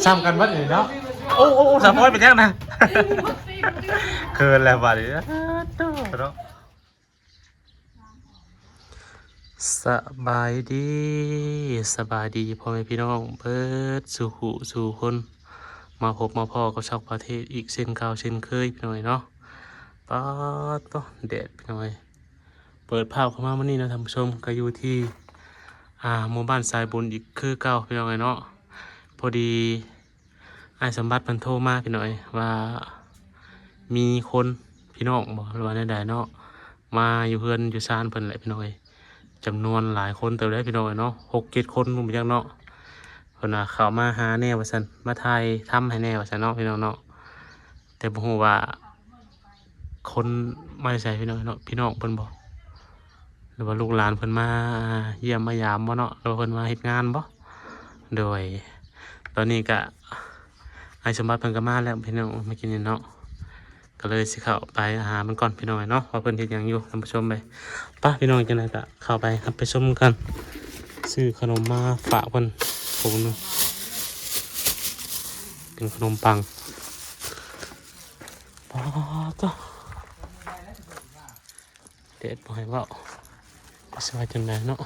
ຊ້ຳກັນເບິດນີ້ເນາະ. ໂອ້ ໂອ້ ໂອ້ ສາວພອຍເປັນຫຍັງນະ? ເຂີນແລ້ວບາດນີ້ ເນາະ. ສະບາຍດີ ສະບາຍດີພໍ່ແມ່ພີ່ນ້ອງເບິດສູ່ຜູ້ສູ່ຄົນ ມາພົບມາພໍ້ກັບຊ່ອງປະເທດອີກເຊັ່ນເກົ່າເຊັ່ນເຄີຍ ພີ່ນ້ອງເອີຍເນາະ. ປາດໂທ້ ແດດ ພີ່ນ້ອງເອີຍ. ເປີດພາບເຂົ້າມາມື້ນີ້ເນາະທ່ານຜູ້ຊົມ ກໍຢູ່ທີ່ ອ່າ ໝູ່ບ້ານສາຍບຸນອີກຄືເກົ່າ ພີ່ນ້ອງເອີຍເນາະ. ພໍດີ ອ້າຍສົມບັດເພິ່ນໂທມາ ພີ່ນ້ອງເອີຍ ວ່າມີຄົນ ພີ່ນ້ອງບໍ ຫຼືວ່າແນວໃດເນາະ ມາຢູ່ເຮືອນຢູ່ຊານເພິ່ນແຫຼະ ພີ່ນ້ອງເອີຍ. ຈຳນວນຫຼາຍຄົນເຕີບເດ້ ພີ່ນ້ອງເອີຍເນາະ ຫົກເຈັດຄົນພຸ້ນຈັກເນາະ. ເພິ່ນວ່າເຂົ້າມາຫາແດ່ວ່າຊັ້ນ ມາຖ່າຍທຳໃຫ້ແດ່ວ່າຊັ້ນເນາະ ພີ່ນ້ອງເນາະ. ແຕ່ບໍ່ຮູ້ວ່າຄົນມາແຕ່ໃສ ພີ່ນ້ອງເນາະ ພີ່ນ້ອງເພິ່ນບໍ ຫຼືວ່າລູກຫຼານເພິ່ນມາຢ້ຽມມາຢາມບໍເນາະ ຫຼືວ່າເພິ່ນມາເຮັດງານບໍ. ໂດຍ ຕອນນີ້ກະ ອ້າຍສົມບັດເພິ່ນກໍມາແລ້ວ ພີ່ນ້ອງ ມາກິນນີ້ເນາະ. ກໍເລີຍຊິເຂົ້າໄປຫາມັນກ່ອນ ພີ່ນ້ອງເນາະ ວ່າເພິ່ນເຮັດຫຍັງຢູ່ ທ່ານຜູ້ຊົມເອີຍ. ໄປ ພີ່ນ້ອງ ຈັ່ງໃດກໍເຂົ້າໄປຮັບໄປຊົມກັນ. ຊື້ຂະໜົມມາຝາກເພິ່ນໂຖໜຶ່ງ ເປັນຂະໜົມປັງ. ປາດໂທ້ ແດດບໍ່ໃຫ້ເວົ້າ ຊິວ່າຈັ່ງໃດເນາະ.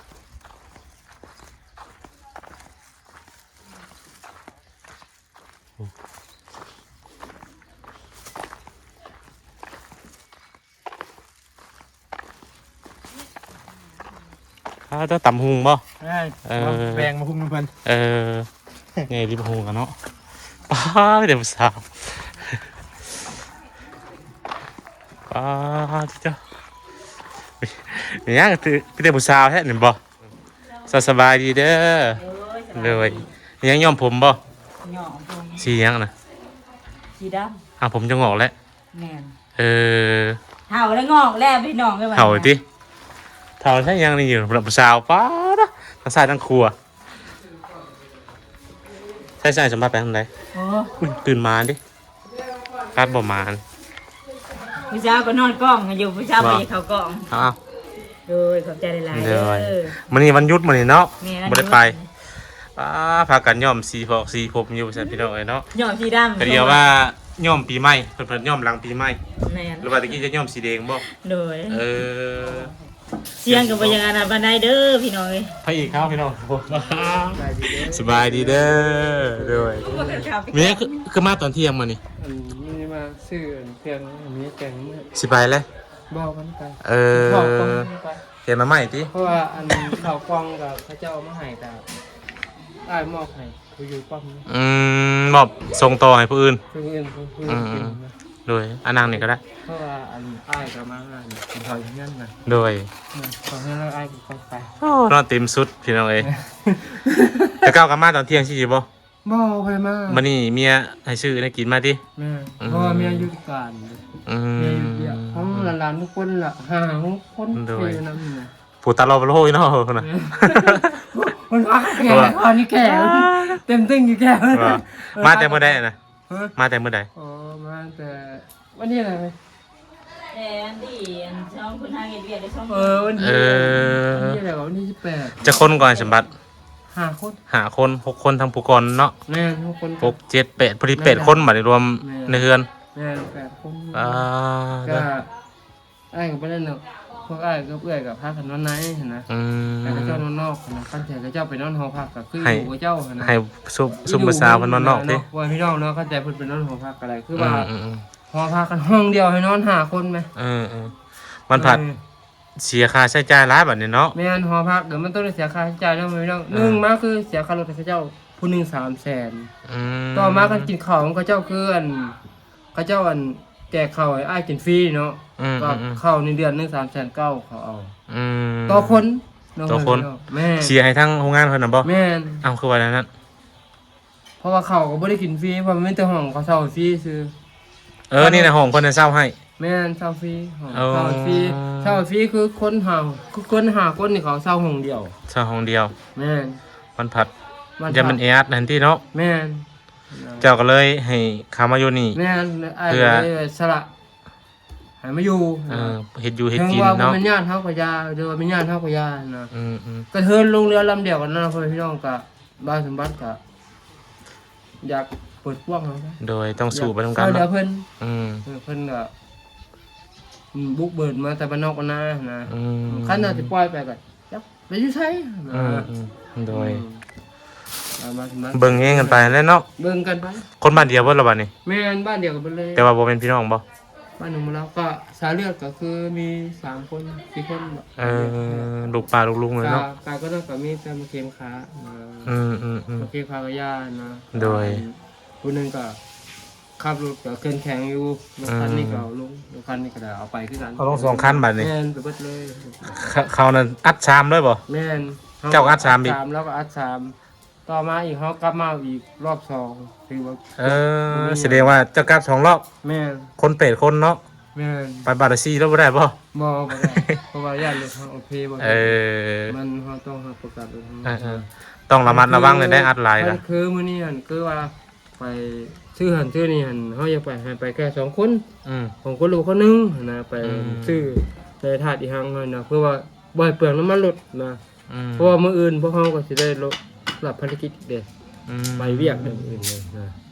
ອ້າວ ເຈົ້າຕຳຫຸ່ງບໍ່? ເອີ ເອີ ແບ່ງມາຫຸ່ງນຳເພິ່ນ. ເອີ ໃຫຍ່ລິບຫຸ່ງກັນເນາະ. ປ້າ ມີແຕ່ຜູ້ສາວ ປ້າ ເຈົ້າ ມີຫຍັງຄືມີແຕ່ຜູ້ສາວແທ້ນີ້ບໍ່? ສະ ສະບາຍດີເດີ. ໂດຍ ສະບາຍດີ. ໂດຍ ມີຫຍັງຍ້ອມຜົມບໍ່? ຍ້ອມຜົມ. ສີຫຍັງນະ? ສີດຳ. ອ້າວ ຜົມຈະງອກແລ້ວ. ແມ່ນ. ເອີ ເຖົ້າແລ້ວງອກແລ້ວພີ່ນ້ອງເອີຍ. ເຖົ້າຕິ ເຖົ້າໃຊ້ຫຍັງນີ້ຢູ່ ຜູ້ສາວ ປ້າດ ທັງຊ້າຍທັງຂວາ. ໃຊ້ ໃຊ້ສົມບັດໄປທາງໃດ? ໂອ້ ຕື່ນມາເດ້ ກັດບໍ່ໝານ. ຜູ້ສາວກໍນອນກ້ອງຢູ່ ຜູ້ສາວບໍ່ ບໍ່ຢາກເຂົ້າກ້ອງ. ອ້າວ ໂດຍ ຂອບໃຈຫຼາຍໆ ເດີ. ໂດຍ ມື້ນີ້ວັນຢຸດມື້ນີ້ເນາະ. ແມ່ນ ບໍ່ໄດ້ໄປ. ອ້າ ພາກັນຍ້ອມສີພອກສີຜົມຢູ່ຊັ້ນ ພີ່ນ້ອງເອີຍເນາະ. ຍ້ອມສີດຳ ກໍດຽວວ່າຍ້ອມປີໃໝ່ ເພິ່ນ ເພິ່ນຍ້ອມຫຼັງປີໃໝ່. ແມ່ນ. ຫຼືວ່າຕະກີ້ຈະຍ້ອມສີແດງບໍ່? ໂດຍ. ເອີ ສຽງກໍບໍ່ຢ່າງອັນນັ້ນປານໃດເດີພີ່ນ້ອງເອີຍ. ພະເອກເຮົາພີ່ນ້ອງ. ສະບາຍດີເດີ. ໂດຍ ມີຄື ຄືມາຕອນທ່ຽງມື້ນີ້? ອັນນີ້ມາຊື້ເຄື່ອງ ມີແກງມື້ ຊິໄປແລ້ວ? ບໍ່ ບໍ່ໄດ້ໄປ. ເອີ ເຂົ້າກ່ອງໄປ ເຮັດມາໃໝ່ຕິ? ເພາະວ່າອັນເຂົ້າກ່ອງກໍເຂົາເຈົ້າເອົາມາໃຫ້ ກໍອ້າຍມອບໃຫ້ ຜູ້ຢູ່ປ້ອມນີ້. ອືມ ມອບສົ່ງຕໍ່ໃຫ້ຜູ້ອື່ນ. ຜູ້ອື່ນ ຜູ້ອື່ນ ອືມ ກິນນະ. ໂດຍ ອາ ນັ່ງນີ້ກໍໄດ້ ເພາະວ່າອັນອ້າຍກໍມາຫາກິນເຂົ້າຢູ່ເຮືອນນະ. ໂດຍ ເອີ ເຂົ້າເຮືອນແລ້ວອ້າຍກໍຄ່ອຍໄປ. ໂອ້ ນອນເຕັມສຸດພີ່ນ້ອງເອີຍ. ແຕ່ເກົ່າກໍມາຕອນທ່ຽງຊີ້ບໍ່? ບໍ່ ບໍ່ໄດ້ມາ. ມື້ນີ້ເມຍໃຫ້ຊື້ແນວກິນມາຕິ? ແມ່ນ. ອືມ ເພາະວ່າເມຍຢູ່ການ. ອືມ ເມຍຢູ່ວຽກ ຂອງຫຼານໆທຸກຄົນລະ ຫ້າຫົກຄົນ. ໂດຍ ຢູ່ນຳນະ. ຜູ້ຕາຫຼໍ່ໂລຍເນາະ ພຸ້ນນະ. ເອີ ເພິ່ນວ່າແກ່ ວ່າ ຕອນນີ້ແກ່ ອ່າ ເຕັມຕຶ້ງຢູ່ແກ່. ວ່າ ເອີ ມາແຕ່ມື້ໃດນະ? ຮະ? ມາແຕ່ມື້ໃດ? ອໍ ມາແຕ່ວັນນີ້ແຫຼະ. ແຕ່ອັນທີ່ອັນຊ່ອງເພິ່ນຫາເຮັດວຽກໄດ້ຊ່ອງ. ເອີ ວັນທີ່ ເອີ ວັນທີ່ແລ້ວ ວັນທີ່ສິບແປດ. ຈັກຄົນກ່ອນສົມບັດ? ຫ້າຄົນ. ຫ້າຄົນ ຫົກຄົນທັງຜູ້ກ່ອນເນາະ. ແມ່ນ ຫົກຄົນ ຫົກ ເຈັດ ແປດ ພໍດີແປດຄົນ ບັດນີ້ລວມ ແມ່ນ ໃນເຮືອນ. ແມ່ນ ແປດຄົນ. ອ່າ ກໍ ອ້າຍກໍບໍ່ໄດ້ນອນ ພວກອ້າຍກັບເອື້ອຍກໍພາກັນນອນໃນຫັ້ນນະ. ອືມ ໃຫ້ເຂົາເຈົ້ານອນນອກຫັ້ນນະ. ຄັນເທື່ອເຂົາເຈົ້າໄປນອນຫໍພັກກໍຄືຢູ່ເຂົາເຈົ້າຫັ້ນນະ. ໃຫ້ຊຸມ ຊຸມຜູ້ສາວເພິ່ນນອນນອກຕິ ເນາະ ວ່າພີ່ນ້ອງເນາະ. ຄັນແຕ່ເພິ່ນໄປນອນຫໍພັກກໍໄດ້ ຄືວ່າ ອືມ ຫໍພັກກັນຫ້ອງດຽວໃຫ້ນອນຫ້າຄົນແມ. ເອີໆ ມັນພັດ ເອີ ເສຍຄ່າໃຊ້ຈ່າຍຫຼາຍບັດນີ້ເນາະ. ແມ່ນ ຫໍພັກເດີ ມັນຕ້ອງໄດ້ເສຍຄ່າໃຊ້ຈ່າຍນຳພີ່ນ້ອງ. ເອີ ໜຶ່ງມາຄືເສຍຄ່າລົດໃຫ້ເຂົາເຈົ້າຜູ້ໜຶ່ງສາມແສນ. ອືມ ຕໍ່ມາຄັນກິນເຂົ້າຂອງເຂົາເຈົ້າຄືອັນ ເຂົາເຈົ້າອັນແຈກເຂົ້າໃຫ້ອ້າຍກິນຟຣີເນາະ. ອືມ ກໍ ອືມ ເຂົ້າໃນເດືອນໜຶ່ງສາມແສນເກົ້າ ເຂົາເອົາ. ອືມ ຕໍ່ຄົນເນາະ ຕໍ່ຄົນ. ແມ່ນ ເສຍໃຫ້ທາງໂຮງງານເພິ່ນນະບໍ່? ແມ່ນ. ເອົ້າ ຄືວ່າແນວນັ້ນ? ເພາະວ່າເຂົາກໍບໍ່ໄດ້ກິນຟຣີ ເພາະມັນມີແຕ່ຫ້ອງເຂົາເຊົ່າຟຣີຊື່. ເອີ ນີ້ນະ ຫ້ອງເພິ່ນນະເຊົ່າໃຫ້. ແມ່ນ ເຊົ່າຟຣີ ຫ້ອງ ເຊົ່າຟຣີ. ເຊົ່າຟຣີຄືຄົນຫ້າ ຄືຄົນຫ້າຄົນນີ້ເຂົາເຊົ່າຫ້ອງດຽວ ເຊົ່າຫ້ອງດຽວ. ແມ່ນ ມັນພັດ ມັນພັດ ຢ້ານມັນແອອັດຫັ້ນຕິເນາະ. ແມ່ນ. ເຈົ້າກໍເລີຍໃຫ້ເຂົ້າມາຢູ່ນີ້ ແມ່ນ ອ້າຍ ເພື່ອ ກໍເລີຍສະຫຼະໃຫ້ມາຢູ່ ເອີ ນະ ເຮັດຢູ່ເຮັດກິນເນາະ ເຖິງວ່າບໍ່ແມ່ນຍາດເຮົາກໍຢ່າ ຫຼືວ່າແມ່ນຍາດເຮົາກໍຢ່ານະ ອືມໆ ກະເທີນລົງເຮືອລຳດຽວກັນນະ ພໍ່ແມ່ພີ່ນ້ອງ ກະ ບ່າວສົມບັດກະຢາກເປີດກວ້າງເຮົານະ ໂດຍ ຕ້ອງສູ້ໄປນຳກັນເນາະ ເອີ ເພິ່ນ ອືມ ເອີ ເພິ່ນກະ ອືມ ບຸກເບີດມາແຕ່ບ້ານນອກບ້ານນານະ ອືມ ຄັນວ່າຊິປ່ອຍໄປກະຈັກໄປຢູ່ໃສນະ ອືມໆ ໂດຍ ອືມ ເບິ່ງແຍງກັນໄປແຫຼະເນາະ ເບິ່ງກັນໄປ ຄົນບ້ານດຽວເບິດລະບາດນີ້ ແມ່ນ ບ້ານດຽວກັນເບິດເລີຍ ແຕ່ວ່າບໍ່ແມ່ນພີ່ນ້ອງບໍ່? ບ້ານໜອງມະລາວ ກໍສາຍເລືອດກໍຄືມີສາມຄົນ ສີ່ຄົນ ເອີ ລູກປ້າລູກລຸງເລີຍເນາະ ກະ ກະກໍນັ້ນກໍມີແຕ່ມາເຄັງຂາ ອືມໆໆ ມາເຄັງຂາກັບຍ່ານະ ໂດຍ ຜູ້ໜຶ່ງກໍຂັບລົດກໍເຂັ້ມແຂງຢູ່ ລົດຄັນນີ້ກໍເອົາລົງ ລົດຄັນນີ້ກໍໄດ້ເອົາໄປຄືກັນ ເອົາລົງສອງຄັນບາດນີ້ ແມ່ນ ໄປເບິດເລີຍ ເຂົາ ເຂົານັ້ນອັດສາມເລີຍບໍ່? ແມ່ນ ເຈົ້າອັດສາມອີກ ສາມ ລາວກໍອັດສາມ ຕໍ່ມາອີກ ເຮົາກັບມາເອົາອີກລອບສອງ ຖືວ່າ ເອີ ສະແດງວ່າເຈົ້າກັບສອງລອບ ແມ່ນ ຄົນແປດຄົນເນາະ ແມ່ນ ໄປບາດລະສີ່ລອບບໍ່ໄດ້ບໍ່? ບໍ່ ບໍ່ໄດ້ ເພາະວ່າຢ້ານລົດເຮົາໂອເຄບໍ່ ເອີ ມັນ ເຮົາຕ້ອງຮັບປະກັນລົດເຮົາ ເອີໆ ຕ້ອງລະມັດລະວັງແລ້ວໄດ໋ ອັດຫຼາຍ ຄັນ ນະ ຄືມື້ນີ້ຫັ້ນ ຄືວ່າໄປຊື້ຫັ້ນຊື້ນີ້ຫັ້ນ ເຮົາຢາກໄປ ໃຫ້ໄປແຄ່ສອງຄົນ ອືມ ຂອງຄົນລູກຄົນໜຶ່ງຫັ້ນນະ ໄປ ອືມ ຊື້ແຮ່ທາດອີ່ຫຍັງຫັ້ນນະ ເພື່ອວ່າ ບໍ່ໃຫ້ເປືອງນ້ຳມັນລົດນະ ອືມ ເພາະວ່າມື້ອື່ນພວກເຮົາກໍຊິໄດ້ ລ- ຮັບພາລະກິດເດ້ ອືມ ໄປວຽກມື້ອື່ນເລີຍນະ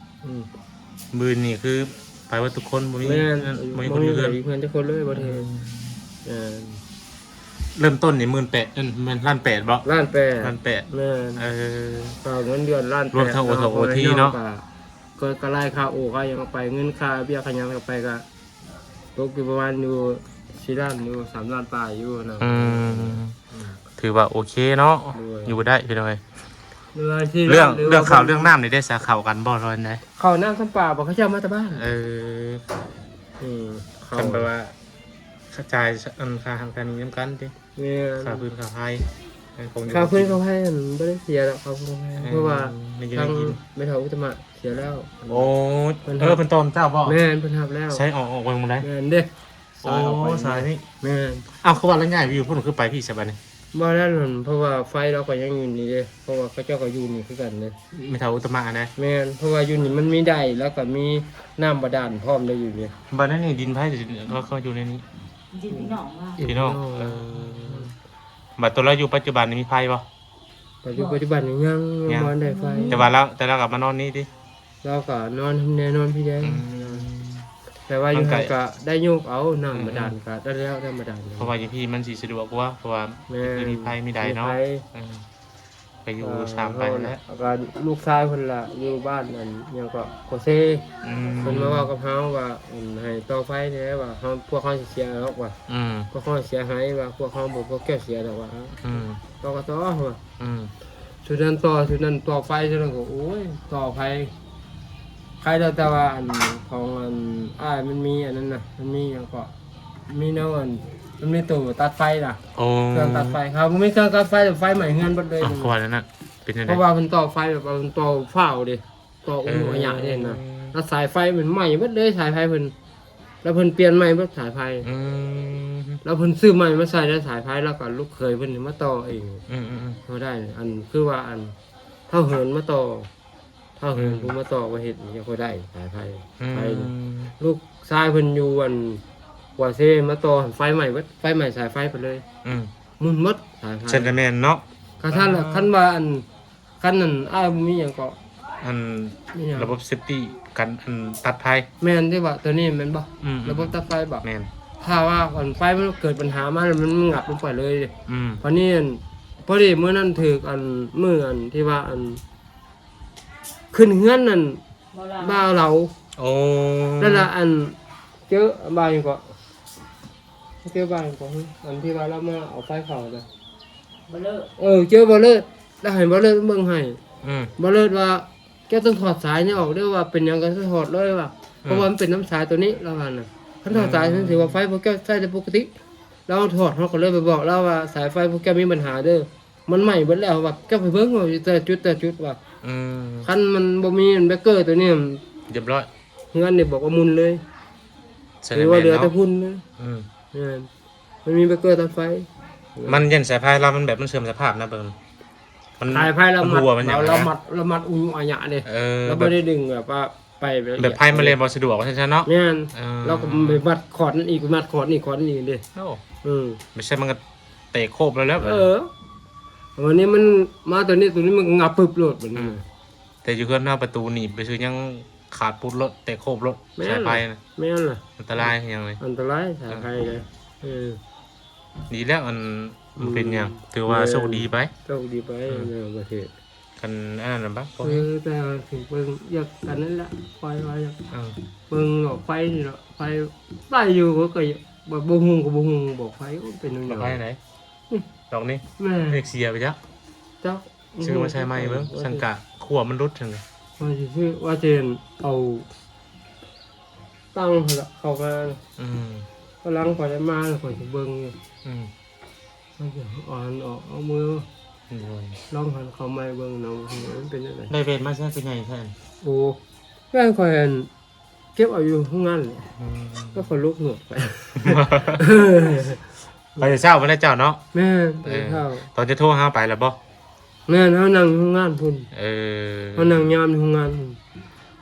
ອືມ ມື້ນີ້ຄືໄປເບິດທຸກຄົນ ບໍ່ມີ ແມ່ນ ບໍ່ມີຄົນຢູ່ເຮືອນ ບໍ່ມີໃຜຢູ່ເຮືອນຈັກຄົນເລີຍ ບໍ່ໄດ້ ອືມ ແມ່ນ ເລີ່ມຕົ້ນນີ້ໝື່ນແປດ ເອີ້ນ ແມ່ນລ້ານແປດບໍ່? ລ້ານແປດ ລ້ານແປດ ແມ່ນ ເອີ ກໍເງິນເດືອນລ້ານແປດ ລວມທັງໂອທີເນາະ ກໍ ກໍລາຍຄ່າໂອຄ່າຫຍັງໄປ ເງິນຄ່າເບ້ຍຄ່າຫຍັງໄປ ກໍຕົກຢູ່ປະມານຢູ່ສີ່ລ້ານ ຢູ່ສາມລ້ານປາຍຢູ່ນະ ອືມ ອືມ ຖືວ່າໂອເຄເນາະ ໂດຍ ຢູ່ໄດ້ພີ່ນ້ອງເອີຍ ເລື່ອງ ເລື່ອງເຂົ້າເລື່ອງນ້ຳນີ້ໄດ້ສາເຂົ້າກັນບໍ່ ຫຼືວ່າໃດ? ເຂົ້ານ້ຳສຳປາບໍ່ ເຂົາເຈົ້າມາແຕ່ບ້ານ ເອີ ອືມ ຄັນແບບວ່າ ຄ່າຈ່າຍ ອັນ ຄ່າຫັ້ນຄ່ານີ້ນຳກັນຕິ ແມ່ນ ຄ່າຟືນຄ່າໄຟ ຄ່າຟືນຄ່າໄຟຫັ້ນບໍ່ໄດ້ເສຍດອກ ຄ່າຟືນຄ່າໄຟ ເອີ ເພາະວ່າທາງແມ່ເຖົ້າອຸດຕະມະເສຍແລ້ວ ໂອ້ ເພິ່ນ ເອີ ຮັບ ເພິ່ນຕ້ອງເຈົ້າບໍ່? ແມ່ນ ເພິ່ນຮັບແລ້ວ ໃຊ້ອອກ ອອກເບິ່ງບໍ່ໄດ້ ແມ່ນເດ້ ສາຍອອກໄປ ໂອ້ ສາຍນີ້ ແມ່ນ ເອົ້າ ຄືວ່າລາວຍ້າຍໄປຢູ່ພຸ້ນ ຄືໄປພີ້ຊະບາດນີ້? ບໍ່ແລ້ວ ເພາະວ່າໄຟລາວກໍຍັງຢູ່ນີ້ເດ້ ເພາະວ່າເຂົາເຈົ້າກໍຢູ່ນີ້ຄືກັນເດ້ ແມ່ເຖົ້າອຸດຕະມະນະ ແມ່ນ ເພາະວ່າຢູ່ນີ້ມັນມີໄດ ແລ້ວກໍມີນ້ຳບາດານພ້ອມໄດ້ຢູ່ນີ້ ບາດນີ້ດິນໃຜ ເຂົາ ເຂົາຢູ່ໃນນີ້? ດິນພີ່ນ້ອງລາວ ພີ່ນ້ອງ ເອີ ບັດຕົວລາວຢູ່ປັດຈຸບັນນີ້ມີໄຟບໍ່? ປັດຈຸ ປັດຈຸບັນນີ້ຍັງ ຍັງ ຍັງບໍ່ທັນໄດ້ໄຟ ແຕ່ວ່າລາວ ແຕ່ລາວກໍມານອນນີ້ຕິ? ລາວກໍນອນແນ່ນອນພີ້ແດງ ອືມ ແຕ່ວ່າຢູ່ຫັ້ນກໍໄດ້ຍົກເອົານ້ຳ ອືມ ບາດານກໍໄດ້ແລ້ວ ນ້ຳບາດານ ເພາະວ່າຢູ່ພີ້ມັນຊິສະດວກກວ່າ ເພາະວ່າ ແມ່ນ ມີໄຟມີໃດເນາະ ມີໄຟ ເອີ ໄປຢູ່ ເອີ ຊາມໄປແລ້ວ ແລ້ວກໍລູກຊາຍເພິ່ນລະຢູ່ບ້ານອັນຫຍັງເກາະ ໂຄເຊ ອືມ ເພິ່ນມາເວົ້າກັບເຮົາວ່າ ອັນ ໃຫ້ຕໍ່ໄຟແດ່ວ່າ ເຮົາ ພວກເຮົາຊິເສຍດອກວ່າ ອືມ ພວກເຮົາເສຍຫາຍວ່າ ພວກເຮົາບໍ່ ພວກເຈົ້າເສຍດອກວ່າ ອືມ ຕໍ່ກໍຕໍ່ວ່າ ອືມ ຊຸດນັ້ນຕໍ່ ຊຸດນັ້ນຕໍ່ໄຟ ຊຸດນັ້ນກໍ ໂອ້ຍ ຕໍ່ໄຟ ໃຄແລ້ວ ແຕ່ວ່າອັນຂອງອັນອ້າຍມັນມີອັນນັ້ນນະ ມັນມີຫຍັງເກາະ ມີແນວອັນ ມັນມີໂຕຕັດໄຟນະ ໂອ້ ເຄື່ອງຕັດໄຟ ຖ້າບໍ່ມີເຄື່ອງຕັດໄຟ ໄຟໄໝ້ເຮືອນເບິດເລີຍ ເອົ້າ ເພາະວ່ານັ້ນນະ ເປັນຈັ່ງໃດ? ເພາະວ່າເພິ່ນຕໍ່ໄຟແບບວ່າເພິ່ນຕໍ່ຟ້າວເດ້ ຕໍ່ອຸ ເອີ ອາຍະເດ້ນະ ແລ້ວສາຍໄຟມັນໄໝ້ເບິດເລີຍ ສາຍໄຟເພິ່ນ ແລ້ວເພິ່ນປ່ຽນໃໝ່ເບິດສາຍໄຟ ອືມ ແລ້ວເພິ່ນຊື້ໃໝ່ມາໃສ່ ແລ້ວສາຍໄຟ ແລ້ວກໍລູກເຂີຍເພິ່ນມາຕໍ່ເອງ ອືມໆໆ ບໍ່ໄດ້ ອັນ ຄືວ່າອັນ ທ້າວເຫີນມາຕໍ່ ທ້າວເຫີນ ອືມ ຜູ້ມາຕໍ່ວ່າເຮັດຫຍັງກໍໄດ້ສາຍໄຟ ອືມ ໄຟນີ້ ລູກຊາຍເພິ່ນຢູ່ອັນກວາເຊມາຕໍ່ ໄຟໄໝ້ເບິດ ໄຟໄໝ້ສາຍໄຟໄປເລີຍ ອືມ ໝຸ່ນໝົດສາຍໄຟ ຊັ້ນກໍແມ່ນເນາະ ຄັນຊັ້ນລະ ອ່າ ຄັນວ່າອັນ ຄັນນັ້ນອ້າຍບໍ່ມີຫຍັງເກາະ ອັນ ມີຫຍັງ ລະບົບເຊຟຕີ ກັນ ອັນ ຕັດໄຟ ແມ່ນເດ້ວ່າ ໂຕນີ້ແມ່ນບໍ່? ອືມໆໆ ລະບົບຕັດໄຟບໍ່? ແມ່ນ ຖ້າວ່າອັນໄຟມັນເກີດບັນຫາມາແລ້ວ ມັນ ມັນຫງັບລົງໄປເລີຍ ອືມ ບາດນີ້ອັນ ພໍດີມື້ນັ້ນຖືກອັນ ມື້ອັນທີ່ວ່າອັນ ຂຶ້ນເຮືອນນັ້ນ ບ່າວລາວ ບ່າວລາວ ໂອ້ ນັ້ນລະ ອັນ ເຈີບ່າວຫຍັງເກາະ ເຈີບ່າວຫຍັງເກາະ ອັນທີ່ວ່າລາວມາເອົາໄຟເຂົ້ານະ ບ່າວເລີດ ເອີ ເຈີບ່າວເລີດ ລາວໃຫ້ບ່າວເລີດເບິ່ງໃຫ້ ອືມ ບ່າວເລີດວ່າ ເຈົ້າຕ້ອງຖອດສາຍນີ້ອອກເດີ ວ່າເປັນຫຍັງກໍຖອດເລີຍວ່າ ອືມ ເພາະວ່າມັນເປັນນຳສາຍໂຕນີ້ ລາວວ່ານະ ຄັນຖອດສາຍ ອືມ ມັນຖືວ່າໄຟພວກເຈົ້າໃຊ້ໄດ້ປົກກະຕິ ລາວຖອດ ເຮົາກໍເລີຍໄປບອກລາວວ່າ ສາຍໄຟພວກເຈົ້າມີບັນຫາເດີ ມັນໄໝ້ເບິດແລ້ວວ່າ ເຈົ້າໄປເບິ່ງວ່າແຕ່ລະຈຸດແຕ່ລະຈຸດວ່າ ອືມ ຄັນມັນບໍ່ມີເບຣກເກີໂຕນີ້ ຮຽບຮ້ອຍ ເຮືອນນີ້ບອກວ່າໝຸ່ນເລີຍ ແສດງວ່າເຫຼືອແຕ່ຝຸ່ນເລີຍ ອືມ ແມ່ນ ມັນມີເບຣກເກີຕັດໄຟ ມັນຢ້ານສາຍໄຟລາວມັນແບບມັນເສື່ອມສະພາບນະ ເບິ່ງ ມັນ ສາຍໄຟລະມັດ ມັນຮົ່ວ ມັນຫຍັງ ລະມັດ ລະມັດອຸຍຸອາຍະເດ້ ເອີ ລະບໍ່ໄດ້ດຶງແບບວ່າໄປແບບ ແບບໄຟມັນແລ່ນບໍ່ສະດວກວ່າຊັ້ນເນາະ ແມ່ນ ເອີ ລະກໍໄປມັດຂອດນັ້ນອີກ ໄປມັດຂອດນີ້ຂອດນີ້ເດ້ ໂອ້ ເອີ ບໍ່ໃຊ່ມັນກໍແຕກໂຄບແລ້ວແຫຼະ ເອີ ບາດນີ້ມັນມາຕົວນີ້ ຕົວນີ້ມັນກໍຫງັບປຶບໂລດບາດນີ້ ອືມ ແຕ່ຢູ່ເຮືອນເຮົາປະຕູໜີບໄປຊື່ຍັງຂາດປຸດໂລດ ແຕກໂຄບໂລດ ແມ່ນ ສາຍໄຟນະ ແມ່ນລະ ອັນຕະລາຍຫຍັງເລີຍ ອັນຕະລາຍສາຍໄຟເລີຍ ເອີ ເອີ ດີແລ້ວ ອັນ ອືມ ບໍ່ເປັນຫຍັງ ຖືວ່າ ແມ່ນ ໂຊກດີໄປ ໂຊກດີໄປ ເອີ ເນາະ ປະເທດ ຄັນອັນນັ້ນນະ ບໍ່ ເອີ ແຕ່ວ່າເບິ່ງຢາກອັນນັ້ນລະ ຂ້ອຍວ່າຢາກ ເອີ ເບິ່ງດອກໄຟນີ້ລະ ໄຟໄປຢູ່ ກໍ ກໍບໍ່ຮຸ່ງ ກໍບໍ່ຮຸ່ງ ບອກໄຟ ໂອ້ ເປັນຫຍັງ ດອກໄຟອັນໃດ ອືມ ດອກນີ້ ແມ່ນ ເລກເສຍໄປຈັກ ຈັກ ຊື້ມາໃສ່ໃໝ່ເບິ່ງ ວ່າຊິ ສັງກະ ຂັ້ວມັນຫຼຸດຊັ້ນ ວ່າຊິຊື້ ວ່າຊິເອົາ ຕັ້ງຫັ້ນລະ ເຂົ້າມາ ອືມ ກຳລັງຂ້ອຍໄດ້ມາ ຂ້ອຍຊິເບິ່ງຢູ່ ອືມ ຂ້ອຍຊິເອົາອັນອອກ ເອົາມື ໂດຍ ລອງຫັນເຂົ້າໃໝ່ເບິ່ງນຳ ມັນເປັນຈັ່ງໃດ ໄດ້ເວດມາໃຊ້ ຄືໃຫຍ່ແທ້ ໂອ້ ແມ່ນຂ້ອຍ ອັນ ເກັບເອົາຢູ່ໂຮງງານແຫຼະ ອືມ ແລ້ວຂ້ອຍລົກໂລດໄປ ໄປແຕ່ເຊົ້າພຸ້ນແຫຼະເຈົ້າເນາະ ແມ່ນ ໄປແຕ່ເຊົ້າ ເອີ ຕອນຈະໂທຫາໄປແລ້ວບໍ່? ແມ່ນ ເຮົານັ່ງຢູ່ໂຮງງານພຸ້ນ ເອີ ເຮົານັ່ງຍາມຢູ່ໂຮງງານພຸ້ນ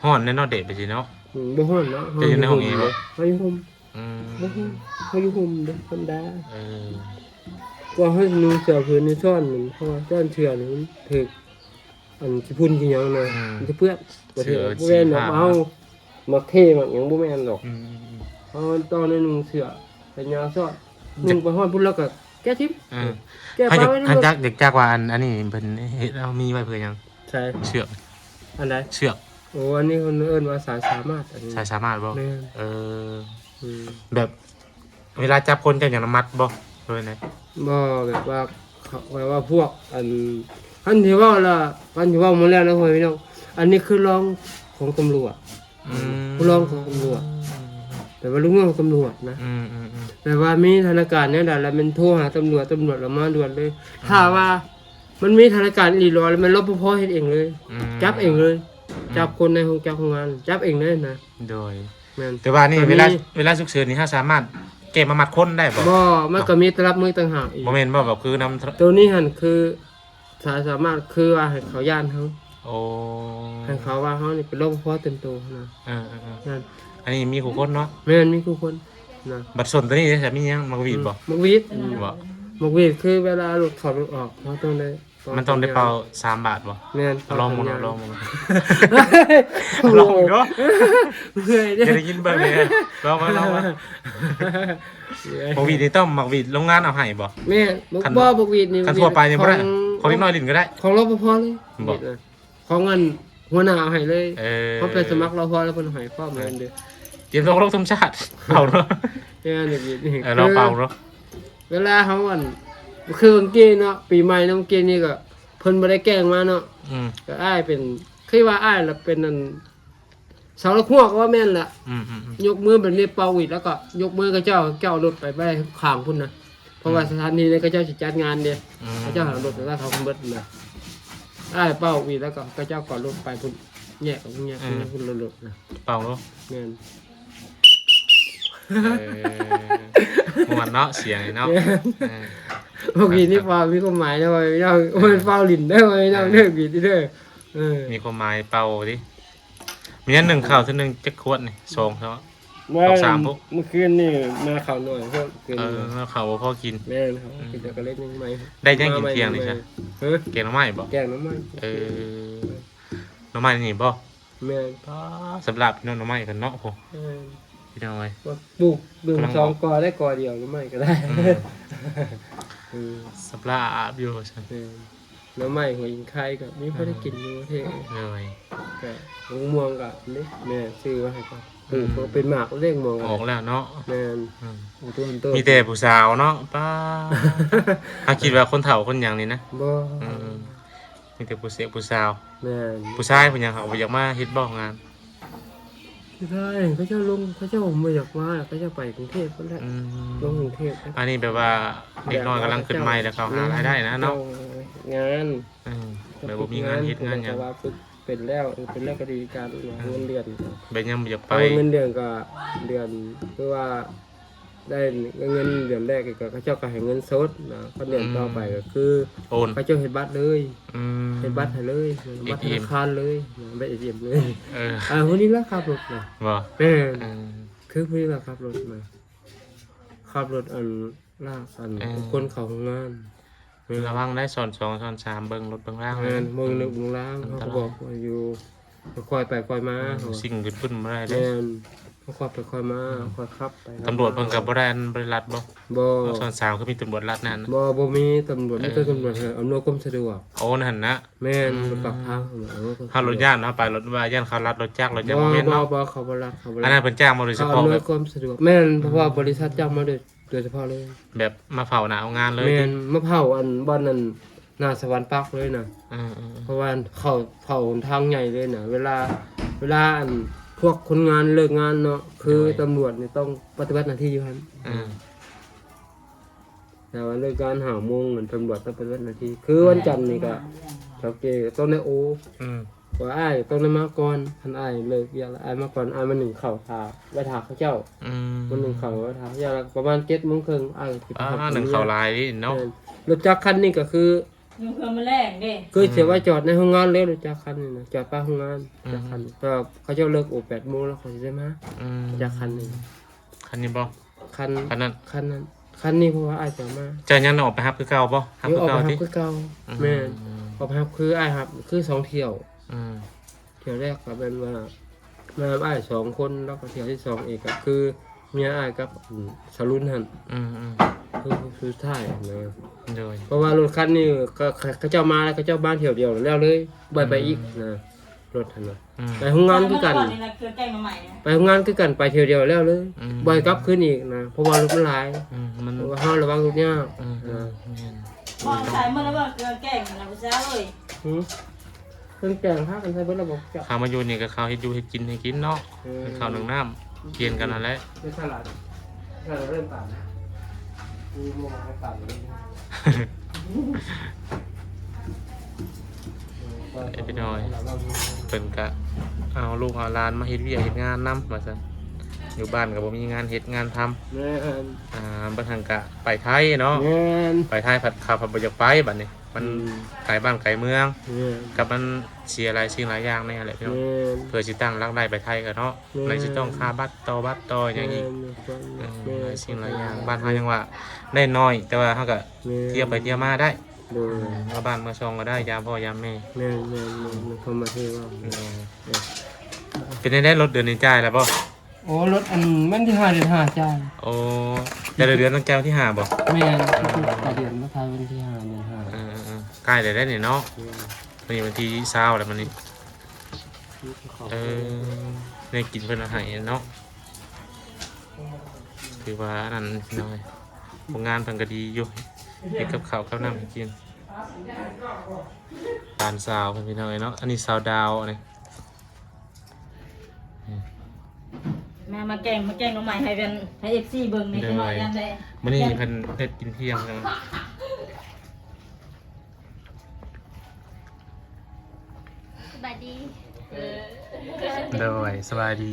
ຮ້ອນແດ່ເນາະ ເດະ ໄປຊີ້ເນາະ ອືມ ບໍ່ຮ້ອນເນາະ ເຈົ້າຢູ່ໃນຫ້ອງແອບໍ່? ເຮົາຢູ່ຮົ່ມ ອືມ ບໍ່ຮູ້ ເຮົາຢູ່ຮົ່ມເດ້ ທຳມະດາ ເອີ ກວ່າເຮົາຊິນຸ່ງເສື້ອຜືນນີ້ ຊ້ອນມັນ ເພາະວ່າຊ້ອນເສື້ອນີ້ມັນຖືກ ອັນຂີ້ຝຸ່ນຂີ້ຫຍັງນະ ອືມ ມັນຈະເປື້ອນ ເສື້ອ ບໍ່ແມ່ນດອກ ເຮົາມັກເທ່ມັກຫຍັງ ບໍ່ແມ່ນດອກ ອືມ ເຮົາຕ້ອງໄດ້ນຸ່ງເສື້ອແຂນຍາວຊ້ອນ ອືມ ນຸ່ງໄປຮອດພຸ້ນແລ້ວກໍແກະຖິ້ມ ເອີ ແກະປະໄວ້ ຢາກ ຢາກຈັກວ່າ ອັນ ອັນນີ້ເພິ່ນເຮັດເອົາມີໄວ້ເພື່ອຫຍັງ? ໃສ? ເຊືອກ ອັນໃດ? ເຊືອກ ໂອ້ ອັນນີ້ເພິ່ນເອີ້ນວ່າສາຍສາມາດ ອັນນີ້ ສາຍສາມາດບໍ່? ແມ່ນ ເອີ ອືມ ແບບເວລາຈັບຄົນ ເຈົ້າຫຍັງນຳມັດບໍ່ ຫຼືວ່າໃດ? ບໍ່ ແບບວ່າ ເຂົາ ແບບວ່າພວກ ອັນ ຄັນຊິເວົ້າລະ ຄັນຊິເວົ້າໝົດແລ້ວນະ ພໍ່ແມ່ພີ່ນ້ອງ ອັນນີ້ຄືລອງຂອງຕຳຫຼວດ ອືມ ຜູ້ລອງຂອງຕຳຫຼວດ ແບບວ່າລູກນ້ອງຂອງຕຳຫຼວດນະ ອືມໆໆ ແບບວ່າມີສະຖານະການແນວໃດລະແມ່ນໂທຫາຕຳຫຼວດ ຕຳຫຼວດລະມາດ່ວນເລີຍ ອືມ ຖ້າວ່າ ມັນມີສະຖານະການອີ່ຫຼີຫຼໍ ແລ້ວແມ່ນ ລປພ ເຮັດເອງເລີຍ ອືມ ຈັບເອງເລີຍ ອືມ ຈັບຄົນໃນໂຮງຈັກໂຮງງານ ຈັບເອງເລີຍນະ ໂດຍ ແມ່ນ ແຕ່ວ່ານີ້ ໂຕນີ້ ເວລາ ເວລາສຸກເສີນນີ້ ເຮົາສາມາດແກ້ມາມັດຄົນໄດ້ບໍ່? ບໍ່ ມັນກໍມີຕະລັບມືຕ່າງຫາກອີກ ບໍ່ແມ່ນບໍ່ ແບບຄືນຳ ໂຕນີ້ຫັ້ນຄືສາຍສາມາດ ຄືວ່າໃຫ້ເຂົາຢ້ານເຮົາ ໂອ້ ໃຫ້ເຂົາວ່າເຮົານີ້ເປັນ ລປພ ເຕັມໂຕນະ ເອີໆໆ ນັ້ນ ອັນນີ້ມີຄູ່ຄົນເນາະ ແມ່ນ ມີຄູ່ຄົນນະ ບັດສົນໂຕນີ້ເດ ມີຫຍັງ ໝາກຫວີດບໍ່? ອືມ ໝາກຫວີດ ອືມ ບໍ່ ໝາກຫວີດຄືເວລາລົດເຂົ້າລົດອອກ ເຮົາຕ້ອງໄດ້ ມັນຕ້ອງໄດ້ເປົ່າສາມບາດບໍ່? ແມ່ນ ລອງເບິ່ງເນາະ ລອງເບິ່ງ ລອງເບິ່ງເນາະ ເມື່ອຍເດ້ ຢາກໄດ້ຍິນເບິ່ງເດ້ ລອງເບິ່ງ ລອງເບິ່ງ ໝາກຫວີດນີ້ຕ້ອງໝາກຫວີດໂຮງງານເອົາໃຫ້ບໍ່? ແມ່ນ ບໍ່ ໝາກຫວີດນີ້ ຄັນທົ່ວໄປນີ້ບໍ່ໄດ້ ຂອງເດັກນ້ອຍຫຼິ້ນກໍໄດ້ ຂອງ ລປພ ເລີຍ ບໍ່ ຂອງອັນຫົວໜ້າເອົາໃຫ້ເລີຍ ເອີ ເຮົາໄປສະໝັກ ລປພ ແລ້ວເພິ່ນໃຫ້ພ້ອມເງິນເດ້ ຕຽມລົງລົງທຸງຊາດ ເອົາເນາະ ແມ່ນ ໝາກຫວີດນີ້ ເອີ ລອງເປົ່າເນາະ ເວລາເຮົາອັນ ຄືເມື່ອກີ້ເນາະ ປີໃໝ່ເນາະ ເມື່ອກີ້ນີ້ກໍເພິ່ນບໍ່ໄດ້ແກ້ງມາເນາະ ອືມ ກໍອ້າຍເປັນ ຄືວ່າອ້າຍລະເປັນອັນ ເສົາຫຼັກຮົ້ວກໍວ່າແມ່ນລະ ອືມໆໆ ຍົກມືແບບນີ້ເປົ່າຫວີດ ແລ້ວກໍຍົກມື ເຂົາເຈົ້າ ເຈົ້າເອົາລົດໄປໄວ້ຂ້າງພຸ້ນນະ ເພາະວ່າ ອືມ ສະຖານທີ່ນີ້ເຂົາເຈົ້າຊິຈັດງານເດ້ ອືມ ເຂົາເຈົ້າເອົາລົດໄປໄວ້ຂ້າງພຸ້ນເບິດນະ ອ້າຍເປົ່າຫວີດ ແລ້ວກໍເຂົາເຈົ້າກໍເອົາລົດໄປພຸ້ນ ແຍກອອກ ແຍກ ອືມ ພຸ້ນລົດນະ ເປົ່າເນາະ ແມ່ນ ເອີ ມ່ວນເນາະ ສຽງນີ້ເນາະ ແມ່ນ ເອີ ໝາກຫວີດນີ້ເປົ່າມີຄວາມໝາຍນະ ວ່າເຈົ້າ ເອີ ບໍ່ແມ່ນເປົ່າຫຼິ້ນເດີ ວ່າເຈົ້າ ເອີ ເລີກຫວີດເດີ ເອີ ມີຄວາມໝາຍເປົ່າຕິ ມີອັນໜຶ່ງເຂົ້າເທື່ອໜຶ່ງຈັກຂວດນີ້ ສອງເທົ່າ ວ່າ ສອງສາມພຸ້ນ ມື້ຄືນນີ້ມາເຂົ້າໜ້ອຍໂພດ ຄືນ ເອີ ເຂົ້າບໍ່ພໍກິນ ແມ່ນ ເຂົ້າ ອືມ ກິນແຕ່ກໍເລັກນ້ອຍ ໄດ້ຫຍັງກິນທ່ຽງນີ້ຊະ? ຮະ ແກງໜໍ່ໄມ້ບໍ່? ແກງໜໍ່ໄມ້ ເອີ ໜໍ່ໄມ້ນີ້ບໍ່? ແມ່ນ ປ້າ ສຳລັບເນາະ ໜໍ່ໄມ້ກັນເນາະ ໂອ້ ແມ່ນ ພີ່ນ້ອງເອີຍ ວ່າປູກເບິ່ງ ກຳລັງອອກ ສອງກໍໄດ້ກໍດຽວ ໜໍ່ໄມ້ກໍໄດ້ ອືມ ເອີ ສຳລັບຢູ່ວ່າຊັ້ນ ແມ່ນ ໜໍ່ໄມ້ຫົວຫີນຄາຍກໍມີພໍໄດ້ກິນຢູ່ເທດ ໂດຍ ກໍໝາກມ່ວງກໍນີ້ ແມ່ຊື້ມາໃຫ້ກໍ ອືມ ປູກກໍເປັນໝາກເລັກໝາກ ອອກແລ້ວເນາະ ແມ່ນ ອືມ ໂອ້ ໂຕ ມີແຕ່ຜູ້ສາວເນາະ ປ້າ ຫາຄິດວ່າຄົນເຖົ້າຄົນຫຍັງນີ້ນະ ບໍ່ ອືມ ມີແຕ່ຜູ້ເສກຜູ້ສາວ ແມ່ນ ຜູ້ຊາຍຜູ້ຫຍັງເຂົາບໍ່ຢາກມາເຮັດບໍ່ງານ? ຜູ້ຊາຍເຂົາເຈົ້າລົງ ເຂົາເຈົ້າບໍ່ຢາກມາ ເຂົາເຈົ້າໄປກຸງເທບພຸ້ນແຫຼະ ອືມ ລົງກຸງເທບ ອັນນີ້ແບບວ່າເດັກນ້ອຍກຳລັງຂຶ້ນໃໝ່ ແລ້ວເຂົາຫາລາຍໄດ້ນະເນາະ ງານ ອືມ ແບບບໍ່ມີງານເຮັດງານຫຍັງ ແຕ່ວ່າຝຶກເປັນແລ້ວ ເອີ ເປັນແລ້ວກໍດີການ ອືມ ເງິນເດືອນ ແບບຍັງບໍ່ຢາກໄປ ເອົາເງິນເດືອນກໍເດືອນ ຄືວ່າ ໄດ້ເງິນເດືອນແລກກໍ ເຂົາເຈົ້າກໍໃຫ້ເງິນສົດນະ ຄັນເດືອນຕໍ່ໄປກໍຄື ໂອນ ເຂົາເຈົ້າເຮັດບັດເລີຍ ອືມ ເຮັດບັດໃຫ້ເລີຍ ບັດທະນາຄານເລີຍ ເອທີເອັມ ບັດເອທີເອັມເລີຍ ເອີ ອ່າ ຜູ້ນີ້ລະຂັບລົດນະ ບໍ່ ແມ່ນ ເອີ ຄືຜູ້ນີ້ລະຂັບລົດນະ ຂັບລົດອັນ ລາກອັນ ເອີ ຄົນເຂົ້າໂຮງງານ ແມ່ນ ລະວັງໄດ້ ຊ້ອນສອງຊ້ອນສາມ ເບິ່ງລົດເບິ່ງລາງ ແມ່ນ ເບິ່ງລົດເບິ່ງລາງ ອັນຕະລາຍ ເຮົາກໍບອກວ່າຢູ່ ຄ່ອຍໄປຄ່ອຍມາ ອືມ ເຮົາວ່າ ສິ່ງຂຶ້ນປຶ້ນບໍ່ໄດ້ເດ້ ແມ່ນ ເຮົາຄ່ອຍໄປຄ່ອຍມາ ອືມ ເຮົາຄ່ອຍຂັບໄປ ຕຳຫຼວດເພິ່ນກໍບໍ່ໄດ້ອັນ ບໍ່ໄດ້ລັດບໍ່? ບໍ່ ຊ້ອນສາມຄືມີຕຳຫຼວດລັດນັ້ນ ບໍ່ ບໍ່ມີຕຳຫຼວດ ເອີ ມີແຕ່ຕຳຫຼວດ ເອີ ອຳນວຍຄວາມສະດວກ ໂອ້ ນັ້ນນະ ແມ່ນ ອືມ ປາກທາງ ເຮົາລົດຍ່ານເນາະ ໄປລົດວ່າຢ້ານເຂົາລັດລົດຈັກ ລົດຫຍັງ ບໍ່ ບໍ່ແມ່ນເນາະ ບໍ່ ເຂົາບໍ່ລັດ ເຂົາບໍ່ລັດ ອັນນັ້ນເພິ່ນຈ້າງມາໂດຍສະເພາະ ເຂົາອຳນວຍຄວາມສະດວກ ແມ່ນ ເພາະວ່າ ອືມ ບໍລິສັດຈ້າງມາໂດຍ ໂດຍສະເພາະເລີຍ ແບບມາເຝົ້າໜ້າໂຮງງານເລີຍ ແມ່ນ ມາເຝົ້າອັນ ບ່ອນນັ້ນ ໜ້າສະຫວັນປາກເລີຍນະ ເອີໆໆ ເພາະວ່າເຂົາເຝົ້າຫົນທາງໃຫຍ່ເລີຍນະ ເວລາ ເວລາອັນ ພວກຄົນງານເລີກງານເນາະ ຄື ໂດຍ ຕຳຫຼວດນີ້ຕ້ອງປະຕິບັດໜ້າທີ່ຢູ່ຫັ້ນ ເອີ ແຕ່ວ່າເລີກງານຫ້າໂມງ ຕຳຫຼວດຕ້ອງປະຕິບັດໜ້າທີ່ ຄື ໂດຍ ວັນຈັນນີ້ກໍ ເຖົ້າແກ່ຕ້ອງໄດ້ໂອ ອືມ ວ່າອ້າຍຕ້ອງໄດ້ມາກ່ອນ ຄັນອ້າຍເລີກວຽກແລ້ວ ອ້າຍມາກ່ອນ ອ້າຍມາໜຶ້ງເຂົ້າຖ້າ ໄວ້ຖ້າເຂົາເຈົ້າ ອືມ ມາໜຶ້ງເຂົ້າໄວ້ຖ້າເຂົາເຈົ້າ ແລ້ວປະມານເຈັດໂມງເຄິ່ງ ອ້າຍກໍຊິໄປຮັບ ອ່າ ໜຶ້ງເຂົ້າຫຼາຍເນາະ ແມ່ນ ລົດຈັກຄັນນີ້ກໍຄື ໜຶ້ງເຄື່ອງມື້ແລງເດ້ ຄືຊິໄວ້ຈອດໃນໂຮງງານເລີຍ ລົດຈັກຄັນນີ້ນະ ຈອດປາກໂຮງງານ ອືມ ຈັກຄັນ ເພາະວ່າເຂົາເຈົ້າເລີກໂອແປດໂມງ ແລ້ວເຂົາຊິໄດ້ມາ ອືມ ຈັກຄັນນີ້ ຄັນນີ້ບໍ່? ຄັນ ຄັນນັ້ນ ຄັນນັ້ນ ຄັນນີ້ ເພາະວ່າອ້າຍຈະເອົາມາ ເຈົ້າຍັງໄດ້ອອກໄປຮັບຄືເກົ່າບໍ່? ຮັບຄືເກົ່າຕິ? ອອກໄປຮັບຄືເກົ່າ ອືມ ແມ່ນ ອືມ ອອກໄປຮັບຄືອ້າຍຮັບ ຄືສອງຖ້ຽວ ອືມ ຖ້ຽວແລກກໍແມ່ນວ່າມາກັບອ້າຍສອງຄົນ ແລ້ວກໍຖ້ຽວທີສອງອີກກໍຄືເມຍອ້າຍກັບ ອືມ ສາວລຸນຫັ້ນ ອືມໆ ຄືຜູ້ສຸດທ້າຍນະ ໂດຍ ເພາະວ່າລົດຄັນນີ້ກໍ ເຂົາເຈົ້າມາແລ້ວ ເຂົາເຈົ້າມາຖ້ຽວດຽວແລ້ວເລີຍ ບໍ່ໄປອີກ ອືມ ນະ ລົດຫັ້ນນະ ອືມ ໄປໂຮງງານຄືກັນ ມາກ່ອນນີ້ນະ ເຄື່ອງແກງໜໍ່ໄມ້ນະ ໄປໂຮງງານຄືກັນ ໄປຖ້ຽວດຽວແລ້ວເລີຍ ອືມ ບໍ່ໃຫ້ກັບຄືນອີກນະ ເພາະວ່າລົດມັນຫຼາຍ ອືມ ມັນ ເພາະວ່າເຮົາລະວັງລົດຍາກ ອືມ ເອີ ອືມ ແມ່ນ ບໍ່ໃສ່ໝົດແລ້ວບໍ່ ເຄື່ອງແກງນະ ຜູ້ສາວເອີຍ ຫື? ເຄື່ອງແກງພາກັນໃສ່ເບິດແລ້ວບໍ່? ເຈົ້າ ເຂົ້າມາຢູ່ນີ້ກໍເຂົ້າເຮັດຢູ່ເຮັດກິນໃຫ້ກິນເນາະ ເອີ ເຂົ້າໜຶ້ງນ້ຳ ກຽນກັນຫັ້ນແຫຼະ ເຮັດສະຫຼັດ ສະຫຼັດເລີ່ມຕາມ ມີໝູ່ໃຫ້ຕາມ ເອີ ພີ່ນ້ອງ ເພິ່ນກະເອົາລູກເອົາຫຼານມາເຮັດວຽກເຮັດງານນຳວ່າຊັ້ນ ຢູ່ບ້ານກໍບໍ່ມີງານເຮັດງານທຳ ແມ່ນ ອ່າ ບາງຄັ້ງກະໄປໄທເນາະ ແມ່ນ ໄປໄທພັດ ເຂົາພັດບໍ່ຢາກໄປບັດນີ້ ມັນ ອືມ ໄກບ້ານໄກເມືອງ ແມ່ນ ກັບມັນເສຍຫຼາຍສິ່ງຫຼາຍຢ່າງແນ່ແຫຼະພີ່ນ້ອງ ແມ່ນ ເພື່ອຊິຕັ້ງຫຼັກໄດ້ໄປໄທກໍເນາະ ແມ່ນ ໃນຊິຕ້ອງຄ່າບັດຕໍ່ບັດຕໍ່ຫຍັງອີກ ແມ່ນ ເອີ ແມ່ນ ຫຼາຍສິ່ງຫຼາຍຢ່າງ ແມ່ນ ບ້ານເຮົາຍັງວ່າໄດ້ໜ້ອຍ ແຕ່ວ່າເຮົາກໍ ແມ່ນ ທ່ຽວໄປທ່ຽວມາໄດ້ ໂດຍ ອືມ ເມືອບ້ານເມືອຊ່ອງກໍໄດ້ ຢາມພໍ່ຢາມແມ່ ແມ່ນໆໆ ເພິ່ນມາເທວ່າ ແມ່ນ ເອີ ເປັນຈັ່ງໃດລົດເດືອນນີ້ຈ່າຍແລ້ວບໍ່? ໂອ້ ລົດອັນວັນທີຫ້າເດືອນຫ້າຈ່າຍ ໂອ້ ແຕ່ລະເດືອນຕ້ອງຈ່າຍວັນທີຫ້າບໍ່? ແມ່ນ ອືມ ແຕ່ເດືອນມາຖ່າຍວັນທີຫ້າເດືອນຫ້າ ເອີໆໆ ໃກ້ແລ້ວເດ້ນີ້ເນາະ ແມ່ນ ມື້ນີ້ວັນທີຊາວແລ້ວມື້ນີ້ ເອີ ແນວກິນເພິ່ນເອົາໃຫ້ເນາະ ຖືວ່າອັນນັ້ນໜ້ອຍ ໂຮງງານເພິ່ນກໍດີຢູ່ ເຮັດກັບເຂົ້າກັບນ້ຳໃຫ້ກິນ ຫຼານສາວເພິ່ນພີ່ນ້ອງເອີຍເນາະ ອັນນີ້ສາວດາວອັນນີ້ ມາ ມາແກງ ມາແກງໜໍ່ໄມ້ໃຫ້ເພິ່ນ ໃຫ້ເອັຟຊີເບິ່ງແດ່ ໂດຍ ຈັກໜ້ອຍ ຍາມໃດ ມື້ນີ້ເພິ່ນເຮັດກິນທ່ຽງເນາະ ສະບາຍດີ ເອີ ໂດຍ ສະບາຍດີ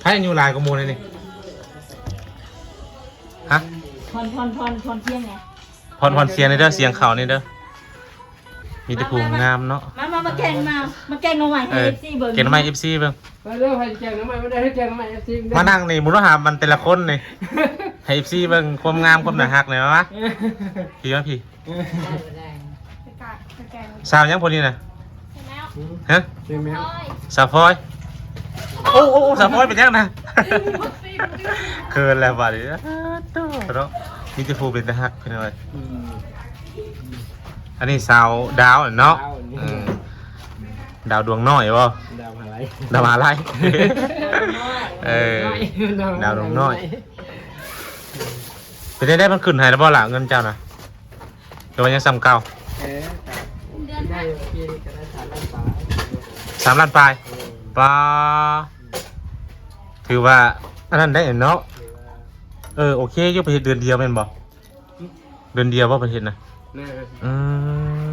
ໃຜອາຍຸຫຼາຍກວ່າໝູ່ແດ່ນີ້ ຮະ ຜ່ອນ ຜ່ອນ ຜ່ອນ ຜ່ອນທ່ຽງແດ່ ຜ່ອນ ຜ່ອນສຽງແດ່ເດີ ສຽງເຂົ້າແດ່ເດີ ມີແຕ່ຜູ້ງາມເນາະ ມາ ມາ ມາແກງ ມາ ມາແກງໜໍ່ໄມ້ໃຫ້ ເອີ ເອັຟຊີເບິ່ງ ແກງໜໍ່ໄມ້ໃຫ້ເອັຟຊີເບິ່ງ ມາເດີ ໃຜແກງໜໍ່ໄມ້ ມາເດີ ໃຜແກງໜໍ່ໄມ້ໃຫ້ເອັຟຊີເບິ່ງ ມານັ່ງນີ້ ໝູ່ເຮົາຫາມັນແຕ່ລະຄົນນີ້ ໃຫ້ເອັຟຊີເບິ່ງຄວາມງາມຄວາມໜ້າຮັກນີ້ ມາ ມາ ເອີ ພີ່ ມາພີ່ ເອີ ສາວຫຍັງຜູ້ນີ້ນະ ຮະ ຊື່ແມວ ສາວພອຍ ໂອ້ ໂອ້ ໂອ້ ສາວພອຍເປັນຫຍັງນະ ເຂີນແລ້ວບາດນີ້ ເນາະ ມີແຕ່ຜູ້ເປັນຕາຮັກພີ່ນ້ອງເອີຍ ອືມ ອັນນີ້ສາວດາວເນາະ ດາວນີ້ ເອີ ດາວດວງນ້ອຍບໍ່? ດາວມະຫາໄລ ດາວມະຫາໄລ ເອີ ດາວມະຫາໄລ ດາວດວງນ້ອຍ ເປັນໄດ້ ໄດ້ມັນຂຶ້ນໃຫ້ແລ້ວບໍ່ລະ ເງິນເຈົ້ານະ ຫຼືວ່າຍັງສ່ຳເກົ່າ? ເອີ ເດືອນ ໄດ້ປີນີ້ກໍໄດ້ສາມລ້ານປາຍ ສາມລ້ານປາຍ ເອີ ປາ ຖືວ່າອັນນັ້ນໄດ້ເນາະ ຖືວ່າ ເອີ ໂອເຄຢູ່ ໄປເຮັດເດືອນດຽວແມ່ນບໍ່? ເດືອນດຽວບໍ່ ເພິ່ນເຮັດນະ? ແມ່ນ ອື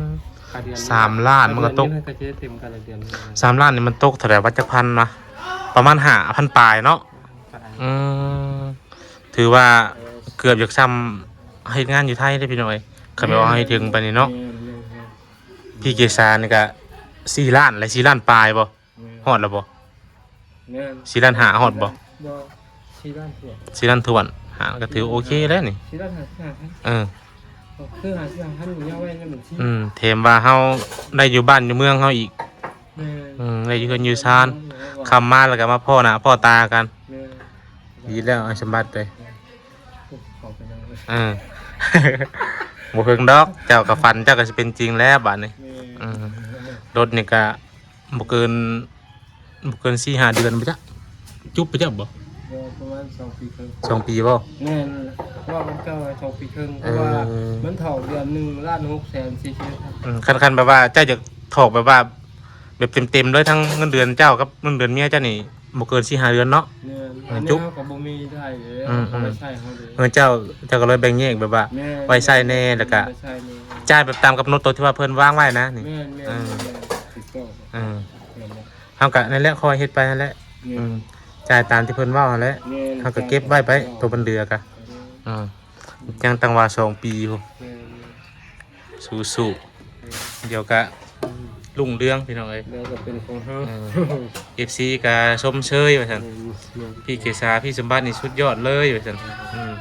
ມ ຄ່າເດືອນ ສາມລ້ານມັນກໍຕົກ ຄ່າເດືອນນີ້ມັນກໍຈະເຕັມແຕ່ລະເດືອນ ສາມລ້ານນີ້ມັນຕົກເທົ່າໃດວະ ຈັກພັນວະ? ປະມານຫ້າພັນປາຍເນາະ ປາຍ ອືມ ຖືວ່າເກືອບຢາກຊ່ຳເຮັດງານຢູ່ໄທເດ້ພີ່ນ້ອງເອີຍ ຄັນແບບວ່າເຮົາເຮັດເຖິງປານນີ້ເນາະ. ແມ່ນ ແມ່ນ ແມ່ນ ພີ່ເກສານີ້ກະສີ່ລ້ານແລະ ສີ່ລ້ານປາຍບໍ່? ແມ່ນ ຮອດແລ້ວບໍ່? ແມ່ນ ສີ່ລ້ານຫ້າຮອດບໍ່? ບໍ່ ສີ່ລ້ານຖ້ວນ ສີ່ລ້ານຖ້ວນ ຫາກໍຖືໂອເຄແລ້ວນີ້ ສີ່ລ້ານຫ້າສິບຫ້າພັນ ເອີ ຄືຫ້າສິບຫ້າພັນນີ້ເອົາໄວ້ໃນບັນຊີ. ອືມ ແຖມວ່າເຮົາໄດ້ຢູ່ບ້ານຢູ່ເມືອງເຮົາອີກ. ແມ່ນ ອືມ ໄດ້ຢູ່ເຮືອນຢູ່ຊານ ແມ່ນ ຄ່ຳມາແລ້ວກໍມາພໍ້ໜ້າພໍ້ຕາກັນ. ແມ່ນ ດີແລ້ວ ອ້າຍສົມບັດເອີຍ. ເອີ ບໍ່ເພິ່ງດອກ ເຈົ້າກໍຝັນ ເຈົ້າກໍຊິເປັນຈິງແລ້ວບາດນີ້. ແມ່ນ ອືມ ລົດນີ້ກໍບໍ່ເກີນ ບໍ່ເກີນສີ່ຫ້າເດືອນບໍ່ຈັກ ຈຸບໄປຈັກບໍ່? ບໍ່ ປະມານສອງປີເຄິ່ງ ສອງປີບໍ່? ແມ່ນ ເວົ້າກັບເຈົ້າສອງປີເຄິ່ງ ເພາະວ່າ ເອີ ມັນຖອກເດືອນໜຶ່ງລ້ານຫົກແສນສີ່ສິບ. ອືມ ຄັນ ຄັນແບບວ່າເຈົ້າຢາກຖອກແບບວ່າ ແບບເຕັມໆເລີຍ ທັງເງິນເດືອນເຈົ້າກັບເງິນເດືອນເມຍເຈົ້ານີ້ ບໍ່ເກີນສີ່ຫ້າເດືອນເນາະ. ແມ່ນ ເອີ ອັນນີ້ເຮົາກໍບໍ່ມີໄດ້ເດ້ ອືມ ເອົາໄວ້ໃຊ້ເຮົາເດ້. ເອີ ເຈົ້າ ເຈົ້າກໍເລີຍແບ່ງແຍກແບບວ່າ ແມ່ນ ໄວ້ໃຊ້ແດ່ ແລ້ວກໍ ໄວ້ໃຊ້ແດ່ ຈ່າຍແບບຕາມກຳນົດໂຕທີ່ວ່າເພິ່ນວາງໄວ້ນະນີ້. ແມ່ນໆ ເອີ ແມ່ນໆ ຖືກຕ້ອງ ເອີ ແມ່ນແຫຼະ ເຮົາກໍນັ້ນແຫຼະ ຄ່ອຍເຮັດໄປຫັ້ນແຫຼະ. ແມ່ນ ອືມ ຈ່າຍຕາມທີ່ເພິ່ນເວົ້າຫັ້ນແຫຼະ. ແມ່ນ ເຮົາກໍເກັບໄວ້ໄປ ເຈົ້າ ໂຕມັນເຫຼືອກະ ອືມ ອືມ ຍັງຕັ້ງວ່າສອງປີພຸ້ນ. ແມ່ນ ສູ້ໆ ແມ່ນ ດຽວກະ ອືມ ລຸ້ງເຮືອງພີ່ນ້ອງເອີຍ ແລ້ວກໍເປັນຂອງເຮົາ. ເອີ ເອັຟຊີກໍຊົມເຊີຍວ່າຊັ້ນ. ແມ່ນ ແມ່ນ ພີ່ເກສາ ພີ່ສົມບັດນີ້ສຸດຍອດເລີຍວ່າຊັ້ນ. ອືມ